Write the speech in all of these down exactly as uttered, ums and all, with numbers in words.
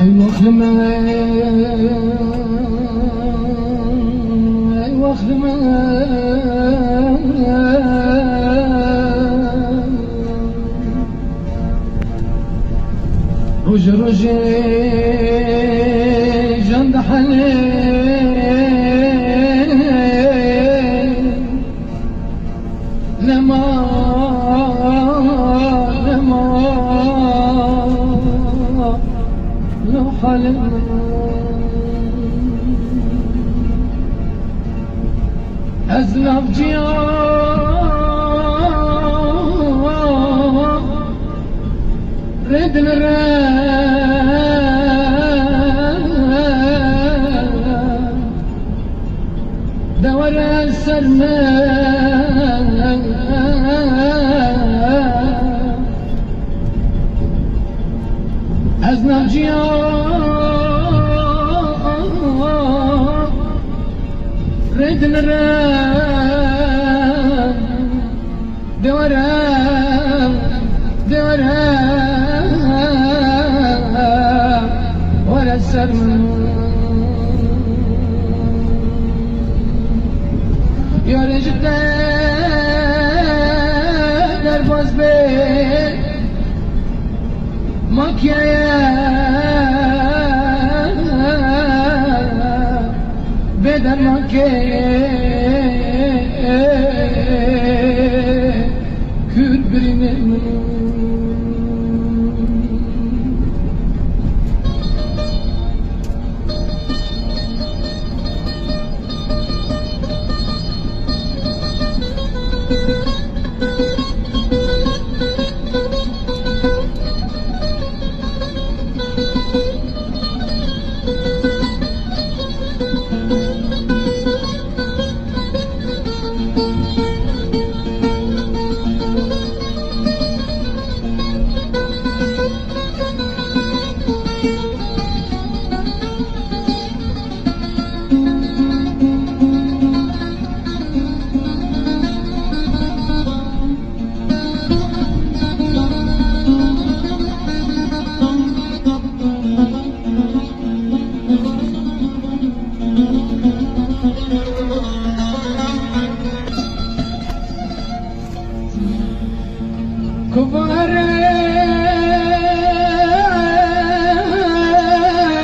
Ey waxlime, ey waxlime. Roj rojê can dihelê. Nema, nema, li halim. Ez navciya rê din re. De were ser min. Ez navciya rê din re. De were, de were, were ser min. Yarê ji te derbas be, makiye bê dermankê kûr birînê min.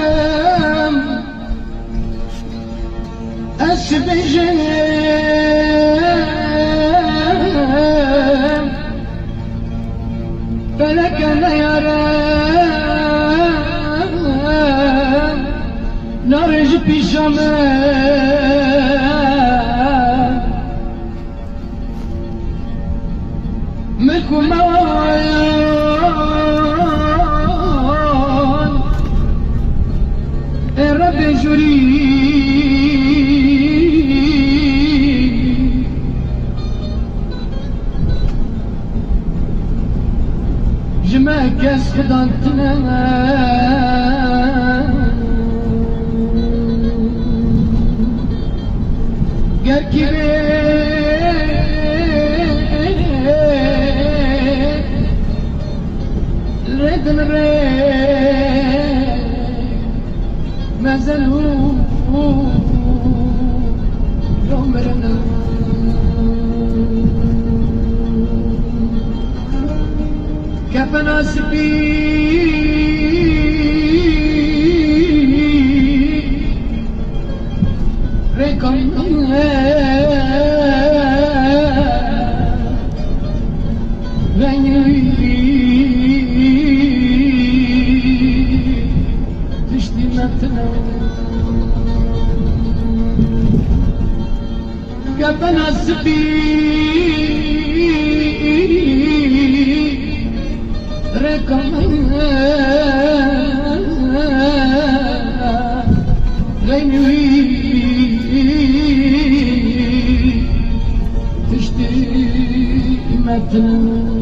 Kuvarem ez bêjim, feleke neyare nare ji pîşa me. Milk û mal ê Rebbê jûrî. Ji me kes xudan tine. Ger kî bê rê din rê mezel û mirin. Kefena spî rêkan rengî tiştî me tine. Kefena spî rêka min reynî wî tiştî me tine.